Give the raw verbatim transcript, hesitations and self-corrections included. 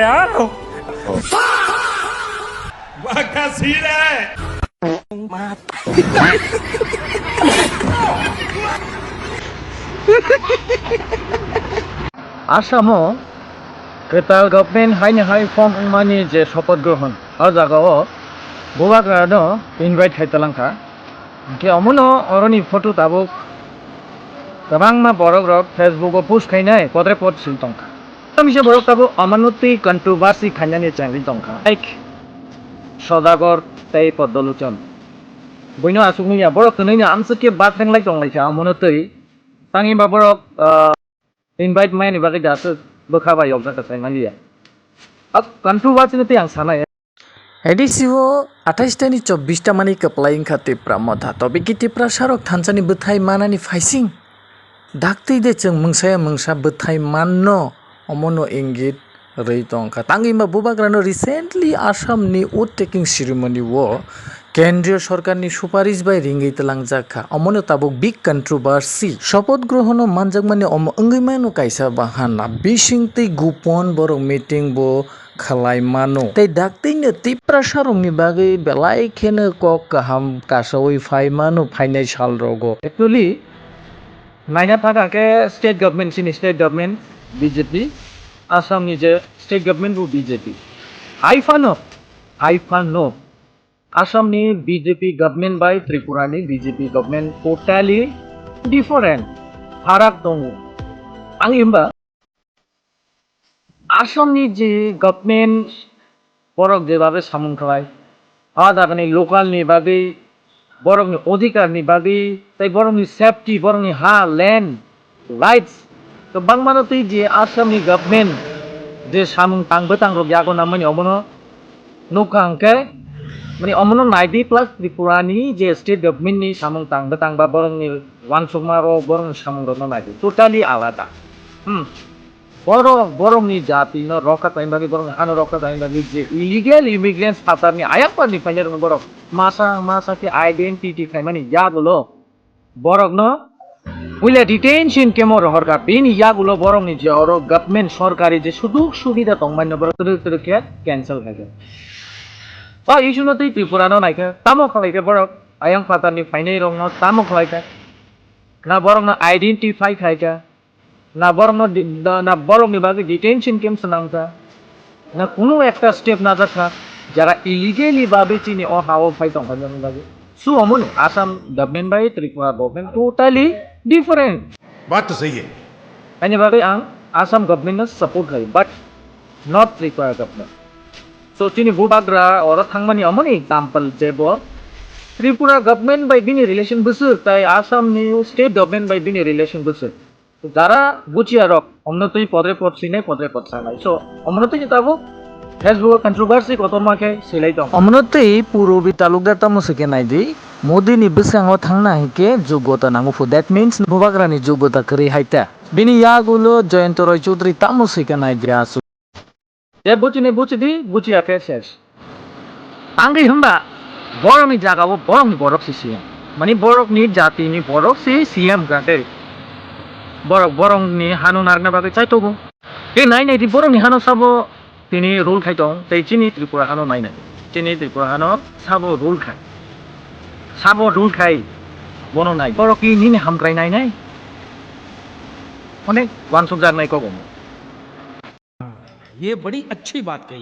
What the scene hai? Asamo kwtal government haini hai form wngmani je sopoth grohon, o jagao bubagrano invite khai talangkha. Hwnkhe omono oroni photo tabuk kwbangma borokrok Facebook o post khainai podre pod swi tongkha. Tamisa borok tabuk omono twi controversy khainani chengwi tongkha. Like Sodagar tei Podolochon. Buino aswk nungya, borok kwnwino amswk khe bakreng lai tonglaikha omono twi. Tangwi ba borok, ah, invite mani bagwi da aswk bwkha bai yokjak kwchai manliya. Ah, controversy no tei ang sanai. A D C o athais ta ni chobbish ta mani kwplai wngkha Tipra Motha. Tobiki Tipra sarok thansa ni bwthai manani phaising. Daktwi de chwng mungsaya mungsa bwthai manno, omono ingit rwi tongkha. Tangwi ma bubagrano recently Assam ni oath taking ceremony o Kendriya Sorkar ni suparish bai ringwi twlangjak kha. Omono tabuk big controversy. Sopoth grohono manjakmani omo wngwi mano kaisa bahana. Bising tei gupon borok meeting bo khlai mano. Tei daktwino Tiprasa rokni bagwi belai kheno kok kaham kasaui phai mano phainai sal rogo. Actually, naina thang khe state government, chini state government B J P, Assam ni je state government bo B J P. Hai phano, hai phano Assam ni B J P government bai Tripura ni B J P government totally different, pharak tongo. Ang himba Assam ni je government borok jebabe samung khlai, a jagani local ni bagwi, borokni odhikar ni bagwi, tei borokni safety, borokni ha, land, rights, kwbangmano twi je Assam ni government je samung tang bwtang rok yago nangmani omono nukha hwnkhe, mani omono naidi plus Tripura ni je state government ni samung tang bwtang ba borokni uansukma rok, borokni samung rokno naidi totally alada. Hmm. Borok, borokni jatino rokha khlaina bagwi, borokni hano rokha khlaina bagwi je illegal immigrants phatarni ayang parni phainairokno borok masa masa khe identity khaimani yagulo borokno puila detention camp-o rohorkha. Bini yagulo borokni je oro government sorkari je sujug subida tongmani borok twrwk twrwk khe cancel khaikha. O issue-no twi Tripura-no naikha, tamo khlaikha borok ayang phatarni phainairokno tamo khlaikha? Na borokno identify khaikha? Na borokno di-, na, na borokni bagwi detention camp swnamkha, na kunu ekta step najakha, jara illegally babe chini o ha-o phai tongkha jani bagwi. So, omono Assam government bai Tripura government totally different. बात तो सही है। Ani bagwi ang Assam government no support khai, but not Tripura government. So, chini bubagra oro thangmani omoni example je bo Tripura government bai bini relation bwswk, tai Assam ni state government bai bini relation bwswk. Jara buchiya rok, omno twi podre pod sinai, podre pod sanai. So, omno twi tabuk Facebook o controversy kotorma khe silai tong. Omno twi Purubi talukdar tamo se khe nai di, Modi ni bwskango thangna hai khe jogota nango phu. That means bubagra ni jogota kwrwi hai ta. Bini yagulo Jayanta Roy Chowdhury tamo se khe nai di aswk. Je buchini buchidi, buchiya khe ses. Tangwi hwnba borokni jagao borokni borok se C M. Mani borokni jatini borok se C M hwnkha tei. Borok borokni hano narwkna bagwi chaitogo. Tei nai nai di borokni hano sabo tini rule khai tong, tei chini Tripura hano nai nai. Chini Tripura hano sabo rule khai. Sabo rule khai bono nai. Borok ki nini hamkrai nai nai. Onek wansukjak nai kok omo. ये बड़ी अच्छी बात कही।